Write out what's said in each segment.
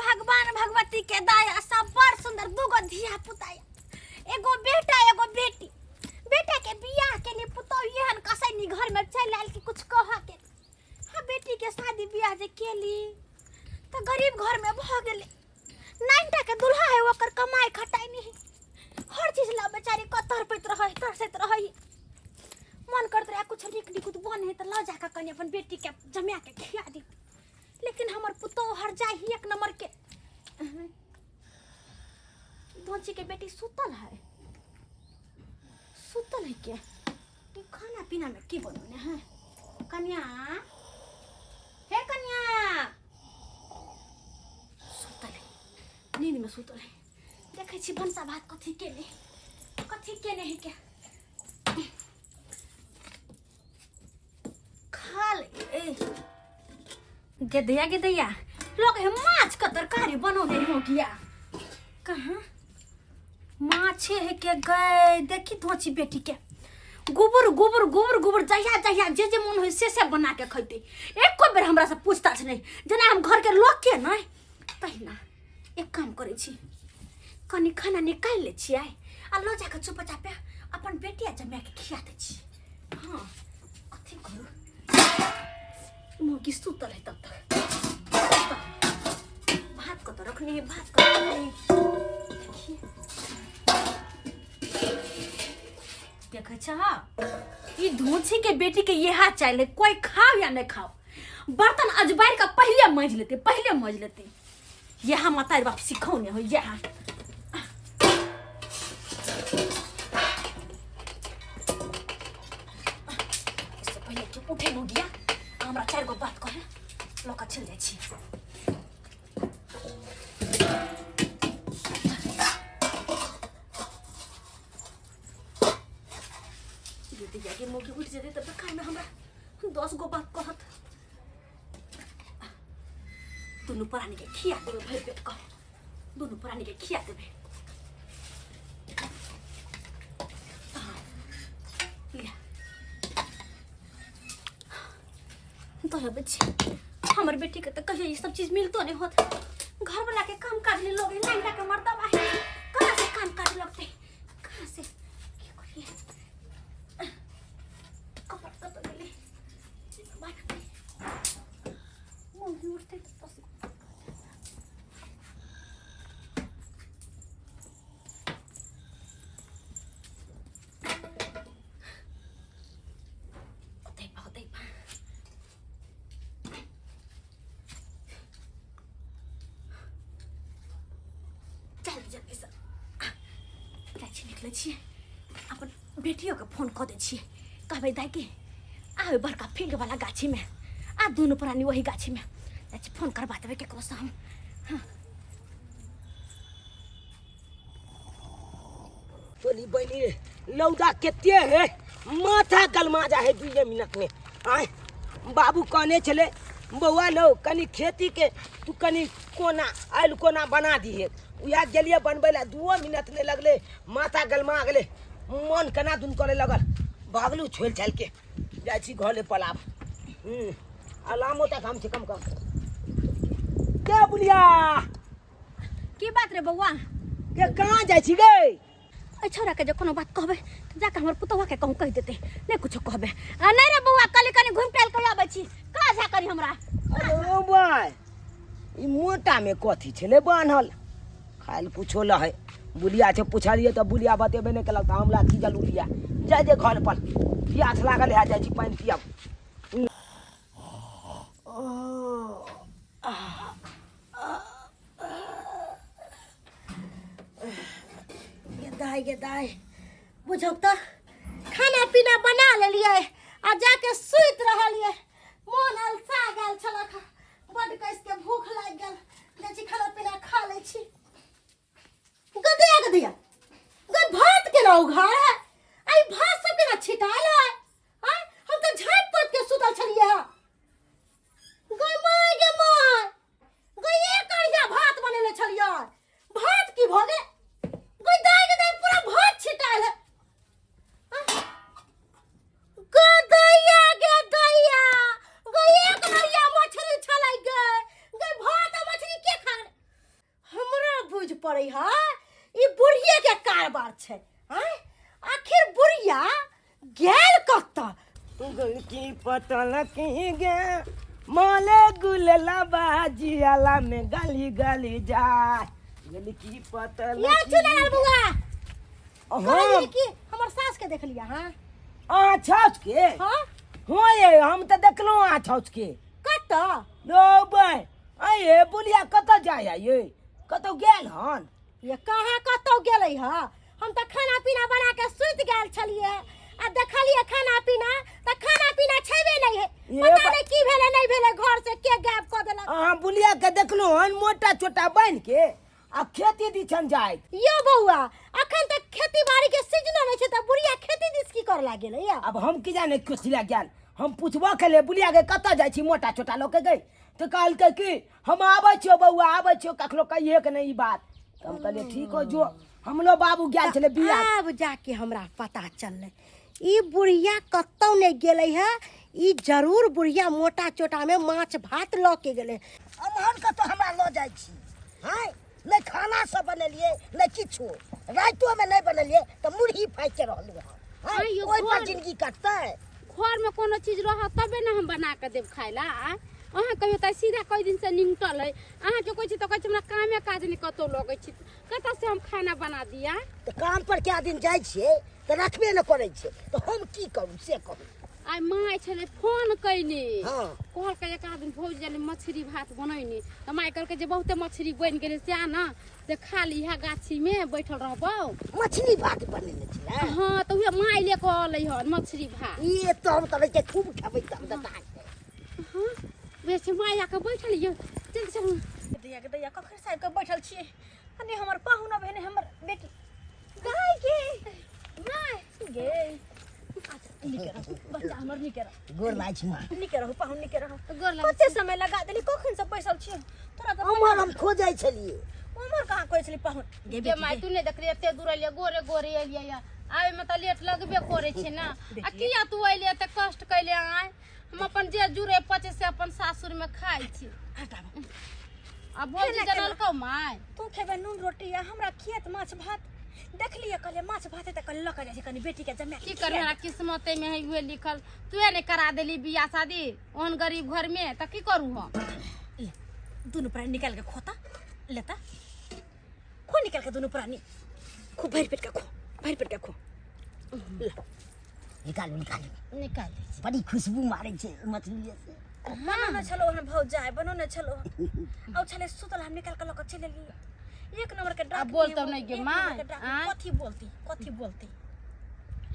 भगवान भगवती के दया सब बड़ सुंदर दूगो धिया पुता एगो बेटा एगो बेटी बेटा के बियाह के लिए पुतोह एहन कसैनी घर में चलि आयल कि कुछ कह के हाँ बेटी के शादी बियाह जे केली तऽ गरीब घर में भऽ गेलै नाइनटा के दुल्हा है ओकर कमाई खटाई नहीं हर चीज ला बेचारी कतर पैत रहै तरसैत रहै मन करत रहे कुछ नीक निकुत बने तऽ लऽ जाकऽ कनि अपन बेटी के जमा के खिया दी लेकिन हमर पुतोह हर जाय ही एक नंबर के धोची के बेटी सुतल है सुतल है के ई खाना पीना में की बनौने है कन्या हे कन्या सुतल है नींद में सुतल है देखै छी भनसा भात कथी केने कथी केने है के खा ले ए गेदैया गेदैया लोग हे माछ के तरकारी बनौने हो गया कहाँ माछे है के गए देखी धोची बेटी के गोबर गोबर गोबर गोबर जहिया जहिया जे जे मन होइ से से बना के खैते एको बेर हमरा से पूछताछ नहीं जेना हम घर के लोग के नहीं तहिना एक काम करै छी कनि खाना निकालि लै छियै आ लऽ जाकऽ चुपचापे अपन बेटी आ जमाके खिया दै छी हाँ कथी करू मौगी सुतल है तब तक भात कतऽ रखने है भात कतऽ रखने है देखिए देखै छह ई धोछी के बेटी के इहा चाहले कोई खाओ या नहीं खाओ बर्तन अजबार का पहले मज लेते पहले मज लेते यह माता बाप सिखौने हो यह इससे पहले कि उठे नो गया हमरा चार गो बात कहे लऽ कऽ चलि जाइ छी दीदी जाके मौके उठ जेतै तऽ बेकार में हमरा 10 गो बात कहत दुनू प्राणी के खिया देबै भरि पेट कऽ दुनू प्राणी के खिया देबै लिअ। तो अबै छी हमर बेटी के तऽ कहियो ई सब चीज मिलतो नहीं होत घर वाला के काम काज ले लोग लाइन के मर्दबा है कहाँ से काम काज लगते कहाँ से की करिए कपड़ कतऽ गेलै मम्मी उठतै तऽ 10 ओतै बा ओतै बा चल जल्दी से जाइ छी निकलै छियै अपन बेटियोके फोन कऽ दै छियै कहबै दाइ के आबै बड़का फील्डवला गाछीमे आ दुनू प्राणी वही गाछीमे जाइ छी फोन करबा देबै ककरोसँ हम हाँ तोली बनी रे लौदा केते है माथा गलमा जा है दुइये मिनट में आय बाबू कहने छले बौआ लो कनी खेती के तू कनी कोना आयल कोना बना दिहे उएह गेलियै बनबै लए दुओ मिनट नहि लगलै माथा गलमा गेलै मन केना दुन करे लगल भागलू छोड़ि छाड़ि के जाइ छी घरे पलाब हूँ अलामो तक हम छी कम कम के बुलिया की बात रे बौआ के कहाँ जाइ छी गे एहि छौड़ा के जे कोनो बात कहबै तऽ जाकऽ हमर पुतहुआ के कहूँ कहि देतै नहि कुछो कहबै आ नहि रे बौआ कली कनी घुमि टहल कऽ आबै छी काज है करी हमरा अरे बाय ई मोटा में कथी छलै बान्हल खाय लए कुछो लहै बुलिया छै पुछलियै तऽ बुलिया बतेबे नहि केलक तऽ हमरा की जरूरी यऽ जाइ जे घर पर प्यास लागल है जाइ छी पानि पियब गे दाइ गे दाइ बुझौ तऽ खाना पीना बना लेलियै आ जाके सुति रहलियै मोन अलसा गेल छलक बड्ड कसके भूख लागि गेल जाइ छी खाना पीना खा लै छी गदैया गदैया गै भात केना उघार है आई भात सब केना छिटायल है आँय हम तऽ झाँपि तोपि के सुतल छलियै हँ गै माय गे माय गै एक अढ़िया भात बनेने छलियै भात की भऽ गेल गै दाइ गे दाइ पूरा भात छिटायल है आँय? गै दैया गे दैया गै एक नरिया मछली छलै गै गै भात आ मछली के खा गेलै? पड़ै है ई बुढ़िए के कारबार छै आँय आखिर बुढ़िया गेल कतऽ की पतल की गे माले गुलला बाजियाला में गली गली जाय की पतल ये चुनार बुआ हाँ कहलियै कि हमर सास के देखलियै अहाँ अहाँ छाउच के हाँ हाँ ये हम तऽ देखलहुँ अहाँ छाउच के कतऽ रो अये बुलिया कतऽ जाय ये कतौ गेल हन ये कहाँ कतौ गेलै ह हम तऽ खाना पीना बना के सुति गेल छलियै आ देखलियै खाना पीना तऽ खाना पीना छेबे नहि है ये पता बा- नहि की भेलै नहि भेलै घर से के गायब कऽ देलक अहाँ बुलिया के देखलहुँ हन मोटा छोटा बान्हि के आ खेती दिसन जाइत यो बौआ अखन तक खेती बाड़ी के सीजनो नहि छै तऽ बुढ़िया खेती दिस की कर लागेलै या अब हम की जाने कथी लए गेल हम पुछबो केलियै बुलिया के कतऽ जाइ छी मोटा छोटा लऽ के गई तऽ कहलकै कि हम आबै छियौ बौआ आबै छियौ कखनो कहिए के नहि ई बात तऽ हम कहलियै ठीक हो जो हमरो बाबू गेल छलै बिया आब जाके हमरा पता चललै ई बुढ़िया कतौ नहि गेलै है ई जरूर बुढ़िया मोटा चोटा में माछ भात लऽ के गेलै अमहर कतऽ हमरा लऽ जाइ छी हँ नहि खाना सब बनेलियै नहि किछो रातिओमे नहि बनेलियै तऽ मुरही फाँकि के रहलहुँ हँ आइयो ओहि पर घर- जिंदगी कटतै घरमे कोनो चीज रहत तबे ने हम बना कऽ देब खाय लए आँय अहाँ कहियो तऽ सीधा कई दिनसँ निमटल है अहाँके कहै छी तऽ कहै छी हमरा कामे काज नहि कतहु लगै छी कतऽसँ हम खाना बना दिया तऽ काम पर कए दिन जाइ छियै तऽ रखबे नहि करै छै तऽ हम की करू से कहू आइ माय छलै फोन कयने हँ। कहलकै एक दिन भौजी जानी मछली भात बनैनी तऽ माय कहलकै जे बहुते मछली बनि गेलै सएह ने से खा लीहा गाछीमे बैठल रहबौ मछली भात बनेने छलै हँ तऽ उहे माय ले कऽ अलै हन मछली भात ई तऽ हम कहै छियै खूब खेबै तब तऽ हँ वएह छै माय आके बैठल यौ चल चल दैया के दैया कखन साहब के बैठल छियै आ ने हमर पाहुन अबै ने हमर बेटी गाय के माय गे अच्छा नीके रहू बच्चा हमर नीके रहू गोर लागै छी माँ नीके रहू पाहुन नीके रहू गोर लागै कते समय लगा देली कखन से बैसल छियै तोरा तऽ उम्हर हम खोजै छलियै उमर कहाँ कहै छली पाहुन गे गे बेटी माय गे। तू नहि देखली एते दूर एलियै गोरे गोरे एलियै या आबे में तऽ लेट लगबे करै छै ने आ किया तू एलियै एते कष्ट कैले आय हम अपन जे जुड़े पचे से अपन सासुर में खाइ छी हटाबो आ भौजी केना, केना? जनलकौ माय तू खेबे नून रोटी आ हमरा खेत माछ भात देखलिए कहलिए माछ भात तऽ कहलिए लऽ कऽ जाइ छी कनि बेटीके जमा की करू हमरा किस्मते में है उहे लिखल तूहे नहि करा देली बियाह शादी ओहन गरीब घर में तऽ की करू हम ले दुनू प्राणी निकाल के खोता लेता खो निकाल के दुनू प्राणी खूब भरि पेट के खो भरि पेट के खो ले निकालू निकालू निकाल दै छी बड़ी खुशबू मारै छै मछली से बनौने छलहुँ हन भौजाइ बनौने छलहुँ हन आउ छलै सुतल हम निकाल के लऽ कऽ चलि एलियै एक नंबर के डाक आब बोलतौ नहि गे माय, आँय? कथी बोलती कथी बोलती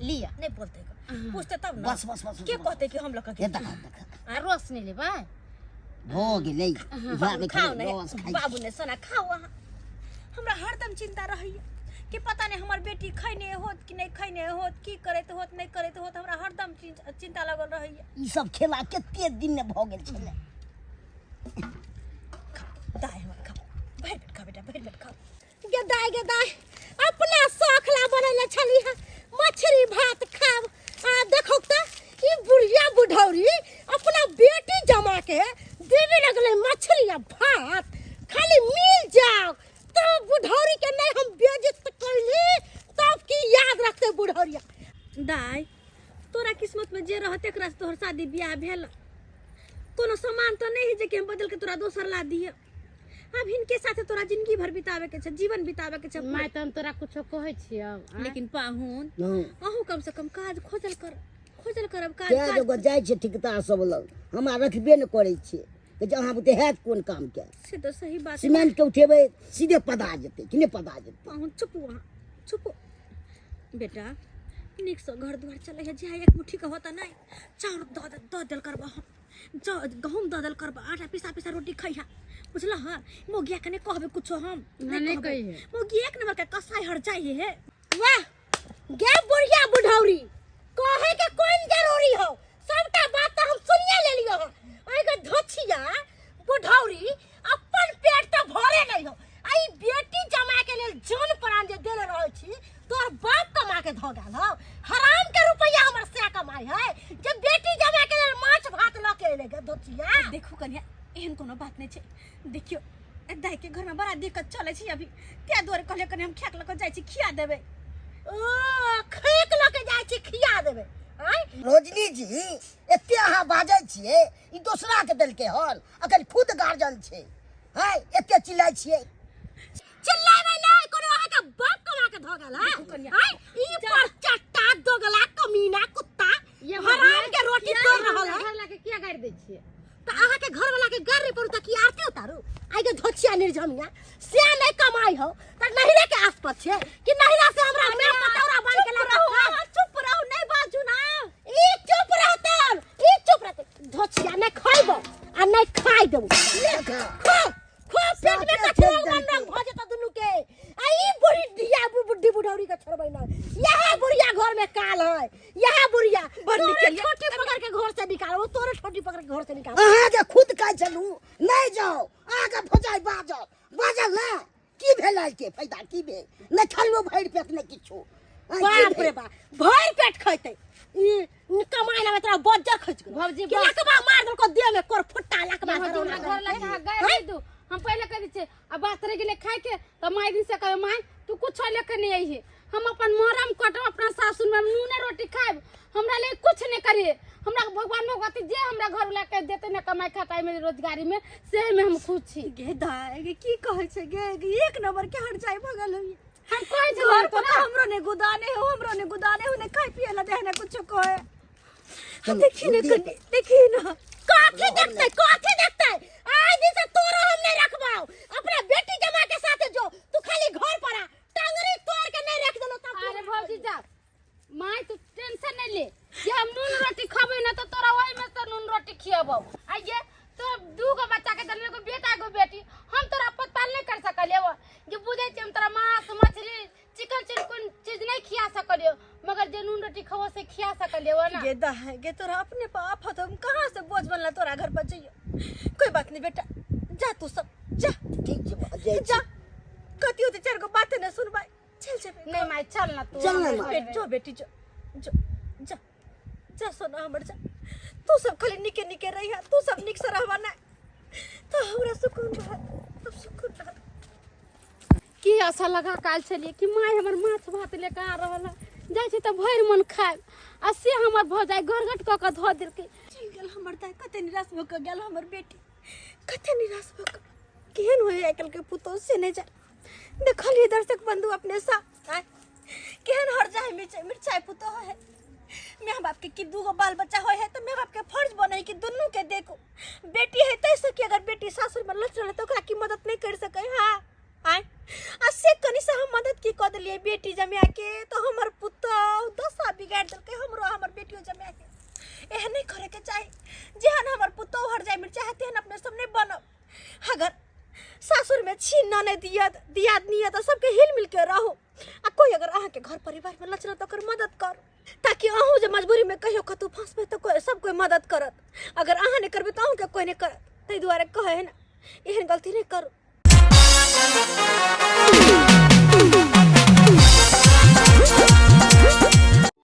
लिअ नहि बोलते पूछते तब ने बस बस बस के कहते कि हम लऽ कऽ हे देखा देखा आ रस नहि लेबै भऽ गेलै इएह खाउ ने रस खाइ बाबू ने सोना खाउ अहाँ हमरा हरदम चिंता रहैया कि पता नहि हमर बेटी खैने होत कि नहि खैने होत की करैत होत नहि करैत होत हमरा हरदम चिंता लगल रहैया ई सब खेला कते दिन ने भऽ गेल छलै दाय हमर खाओ भरि पेट खाओ बेटा भरि पेट खाओ गे दाय गे दाय अपना शौख ला बनैले छली हँ मछली भात खाब आ देखो तऽ ई बुढ़िया बुढ़ौरी अपना बेटी जमा के देवे लगले मछली आ भात खाली मिल जाओ तब बुढ़ौरी के नहीं हम बेइज्जत कैली तब की याद रखते बुढ़ौरिया दाय तोरा किस्मत में जे रहत एकरा से तोहर शादी बियाह भेल कोनो सामान तो नहीं है जे कि हम बदल के तोरा दोसर ला दिए अब हिनके साथे तोरा जिंदगी भर बितावे के छै जीवन बितावे के छै माय तऽ हम तोरा कुछो कहै छियौ आँय? लेकिन पाहुन हँ। अहूँ कम से कम काज खोजल कर खोजल करब काज कए काज जगह जाइ छै ठिकदार सब लग हमरा रखबे नहि करै छै कहै छै अहाँ बुते हैत कोन कामके से तऽ सही बात है। सीमेंटके उठेबै सीधे पदा जेतै कि नहि पदा जेतै पाहुन चुप अहाँ चुप बेटा नीकसँ घर दुआर चलै है जे एक मुट्ठी के होता नहीं चाउर दऽ दऽ देल करबह हम जौ गहूम दऽ देल करबह आटा पिसा पिसा रोटी खैहा बुझलह हँ मोगिया के नहीं कहबै कुछो हम नहि, नहि कहबै। कहिहे। मौगी एक नंबर के कसाई हर जाइ है वाह गे बुढ़िया बुढ़ौरी कहे के कोन जरूरी हो सबटा बात तो हम सुनिए लेलियो हन ओइ के धोछिया बुढ़ौरी अपन पेट तो भरे नहीं हो आ ई बेटी जमा के लेल जान प्राण जे देले रहल छी तोहर बाप कमा के धो गेल हो हराम के रुपया हमर से कमाई है जे बेटी जमा के लेल माछ भात ल के एले गे धोछिया देखू कन्या एहन कोनो बात नहीं छै देखियो दाई के घर में बड़ा दिक्कत चलै छै अभी, ताहि दुआरे कहलियै कनि हम खेक लऽ कऽ जाइ छी खिया देबै। ओ खेक लऽ के जाइ छी खिया देबै? आँय रोजनी जी, एते अहाँ बाजै छियै, ई दोसरा के देलकै हन, अखन खुद गार्जियन छै। हैं, एते चिल्लाइ छियै? चिल्लाबै नहि, कोनो अहाँके बाप कमा के धऽ गेल है? कनिया। आँय, ई पर चट्टा दोगला कमीना कुत्ता हराम के रोटी तोड़ रहल है। घर लाके किया गाड़ि दै छियै? तऽ अहाँके घरवाला के गाड़ नहि पड़ू तऽ की आरती उतारू? आइ के धोछिया निर्जमिया से नहि कमाई हो तऽ नहिरे के आस पर छे कि नहिरा से हमरा मैं पतौरा बन के चुप रहू अहाँ, चुप रहू, नहि बाजू ना। ई चुप रहतन, ई चुप रहतन। धोछिया नहि खइबो आ नहि खाइ देबो। ले खो खो, पेट में साफे कचरा फेंक उमन देलकै। भऽ जेतौ दुनू के। आ ई बुढ़ी धिया बुढ़ी बुढ़ौरी के छोड़बै ना। यह बुढ़िया घर में काल है, यह बुढ़िया बड़ नीक तोरे केलियै। छोटी पकड़ के घर से निकाल, तोरे छोटी पकड़ के घर से निकाल। अहाँ जे खुद कहै छलू नहि जाओ, अहाँके भौजाइ बाजल बाजल ने, की भेल के फायदा की भेल? नहि खेलहुँ भरि पेट, नहि किछु। आँय, की बाप भेल? रे बाप, भरि पेट खैतै ई कमाइ ना तोरा बज्जर खैच गेल। भौजी, कि बस। लकबा मार देलको देह में कोर फुट्टा लकबा। ये भौजी, हमरा घर लगे अहाँ गारि नहि दू। हम पहिले कह दै छियै। आ बात रहि गेलै खायके, तऽ माय दिन से कहबै, माय तू कुछो लेके नहि अइहे, हम अपन मरम कटब अपना सासुर में, नूने रोटी खायब, हमरा लिए कुछ नहीं करिए। हमरा भगवान भगवती जे हमरा घर वाला के देते ना कमाई खटाई में रोजगारी में, से में हम खुश छी। गे दाय गे, की कहै छै गे? गे, एक नंबर के हट जाय भऽ गेल होइए। हम कहै छी घर पर तोरा तऽ हमरो ने गुदाने हो, हमरो ने गुदाने हो, ने खाय पिए ला दे, ने कुछो कहे। चलू, देखी ने बुद्धि कनी, देखी ना। कथी देखते, कथी देखते? आइ दिन से तोरो हम नहीं रखबाओ। अपना बेटी जमा के साथे जो तू खाली घर पर आ, टंगरी तोड़ के नहीं रख देलो तब। अरे भौजी जा, माय तू टेंशन नहीं ले जे हम नून रोटी खबै ना तो तोरा ओही में से नून रोटी खियबौ। आ ये तो दू गो बच्चा के जन्म, एगो बेटा एगो बेटी, हम तोरा पताल नहीं कर सकलियो जे बुझै छी। हम तोरा मांस मछली चिकन चिकन चीज नहीं खिया सकलियो, मगर जे नून रोटी खबो से खिया सकलियो ना। गे दाय गे, तोरा अपने पाप हतो, हम कहाँ से बोझ बनला तोरा घर पर जइयो। कोई बात नहीं बेटा, जा तू सब जा। ठीक छै, जाइ छी। जा, कथी होते चार गो बात ने सुनबाई, चल जेबे। नहीं माय, चल ना तू। चल ना माय। बेटी जो, बेटी जो, जो जा जा सोना हमर जा। तू सब खाली निके निके रही है, तू सब निक से रहबा ना तो हमरा सुकून रहत, तब सुकून रहत। की आशा लगा काल छलियै कि माय हमर माछ भात लेके आ रहल है, जाइ छै तऽ भरि मन खायब, आ से हमर भौजाइ गरगट कऽ कऽ धऽ देलकै। चलि गेल हमर दाय, कते निराश भऽ कऽ गेल हमर बेटी, कते निराश भऽ कऽ। केहन होइ आइ काल्हिके पुतोहु से नहि जान। देखलियै दर्शक बंधु अपने सा, आँय केहन हर जाय मिरचाइ पुतोहु है। माय बाप के कि दूगो बाल बच्चा होय है तऽ माय बाप के फर्ज बनै है कि दुनू के देखू। बेटी है तै से कि अगर बेटी सासुर में लच रहलै तऽ ओकरा की मदद नहि करि सकै? हाँ आँय, आ से कनि से हम मदद की कऽ देलियै बेटी जमाए के तऽ हमर पुतोहु दशा बिगाड़ि देलकै हमरो आ हमर बेटियो जमाए के। एहन नहि करैके चाही। जेहन हमर पुतोहु हर जाय मिरचाइ है तेहन अपने सब नहि बनब। अगर सासुर में छी ननद दियद दियादनी यऽ तऽ सबके हिल मिल के रहू, आ कोई अगर अहाँके घर परिवार में लचरत तऽ ओकर मदद करू, ताकि अहूँ जे मजबूरी में कहियो कतहु फंसबै तऽ कोई सब कोई मदद करत। अगर अहाँ नहि करबै तऽ अहूँके कोई नहि करत। ताहि दुआरे कहै है ने, एहन गलती नहि करू।